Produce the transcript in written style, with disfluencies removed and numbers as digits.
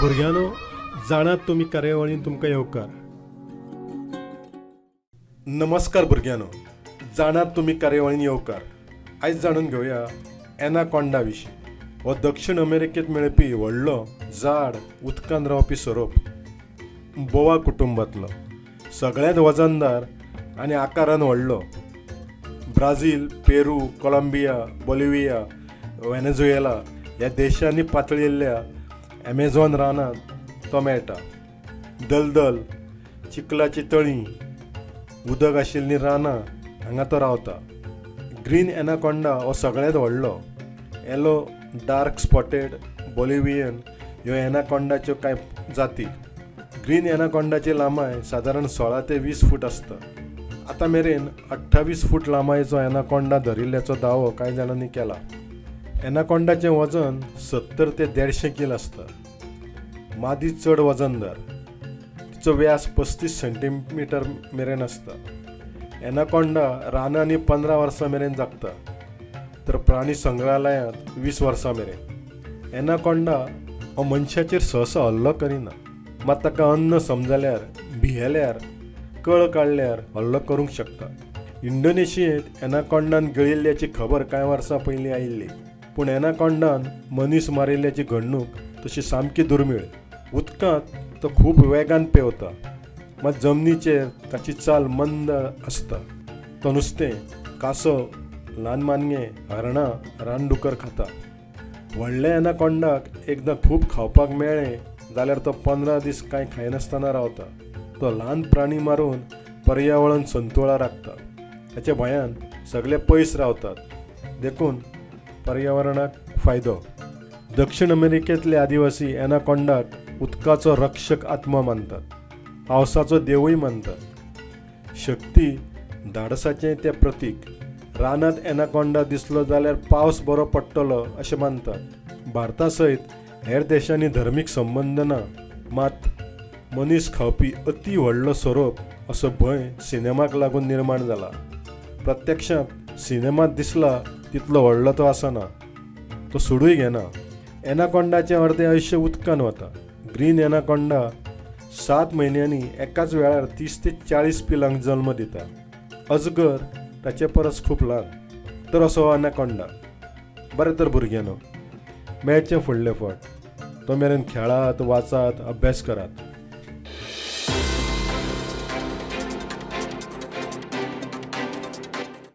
भुरग्यांनो, जाणात तुमी कार्यावळीन तुमकां येवकार. नमस्कार भुरग्यांनो, जाणात तुमी कार्यावळीन येवकार. आयज जाणून घेवया एनाकोंडा विशीं. हो दक्षिण अमेरिकेंत मेळपी व्हडलो जाड उदकांत रावपी सोरोप. बोवा कुटुंबांतलो सगळ्यांत वजनदार आनी आकारान व्हडलो. Brazil, Peru, Colombia, Bolivia, Venezuela ह्या देशांनी पातळिल्ल्या ॲमेझॉन रानांत तो मेळटा. दलदल, चिखलाचीं तळीं, उदक आशिल्लीं रानां हांगा तो रावता. ग्रीन एनाकोंडा हो सगळ्यांत व्हडलो. येलो, डार्क स्पॉटेड, बोलिव्हियन ह्यो एनाकोंडाच्यो कांय जाती. ग्रीन एनाकोंडाची लांबाय सादारण 16 ते 20 फूट आसता. आतां मेरेन 28 फूट लांबायेचो एनाकोंडा धरिल्ल्याचो दावो कांय जाणांनी केला. एनाकोंडाचें वजन 70 ते 150 कील आसता. मादी चड वजनदार. तिचो व्यास 35 सेंटीमिटर मेरेन आसता. एनाकोंडा रानांनी 15 वर्सां मेरेन जगता, तर प्राणी संग्रहालयांत 20 वर्सां मेरेन. एनाकोंडा हो मनशाचेर सहसा हल्लो करिना, मात ताका अन्न समजल्यार, भियेल्यार, कळ काडल्यार हल्लो करूंक शकता. इंडोनेशियेंत एनाकोंडान गिळिल्ल्याची खबर कांय वर्सां पयलीं आयिल्ली, पूण एनाकोंडान मनीस मारिल्ल्याची घडणूक तशी सामकी दुर्मीळ. उदकांत तो खूब वेगान पेंवता, मात जमनीचेर ताची चाल मंद आसता. तो नुस्तें, कांसव, ल्हान मानगें, हरणां, रानडुकर खाता. व्हडल्या एनाकोंडाक एकदां खूब खावपाक मेळ्ळें जाल्यार तो 15 दीस कांय खायनासतना रावता. तो ल्हान प्राणी मारून पर्यावरण संतुळा राखता. ताच्या भंयान सगळे पयस रावतात, देखून पर्यावरणाक फायदो. दक्षिण अमेरिकेंतले आदिवासी एनाकोंडाक उदकाचो रक्षक आत्मो मानतात, पावसाचो देवूय मानतात. शक्ती, धाडसाचें तें प्रतीक. रानांत एनाकोंडा दिसलो जाल्यार पावस बरो पडटलो अशें मानतात. भारता सयत हेर देशांनी धर्मीक संबंद ना, मात मनीस खावपी अती व्हडलो सोरोप असो भंय सिनेमाक लागून निर्माण जाला. प्रत्यक्षांत सिनेमांत दिसला तितलो व्हडलो तो आसना. तो सुडूय घेना. एनाकोंडाचें अर्दें आयुश्य उदकान वता. ग्रीन एनाकोंडा 7 म्हयन्यांनी एकाच वेळार 30 ते 40 पिलांक जल्म दिता. अजगर ताचे परस खूब ल्हान. तर असो हो एनाकोंडा. बरें तर भुरग्यांनो, मेळचें फुडले फावट. तो मेरेन खेळात, वाचात, अभ्यास करात.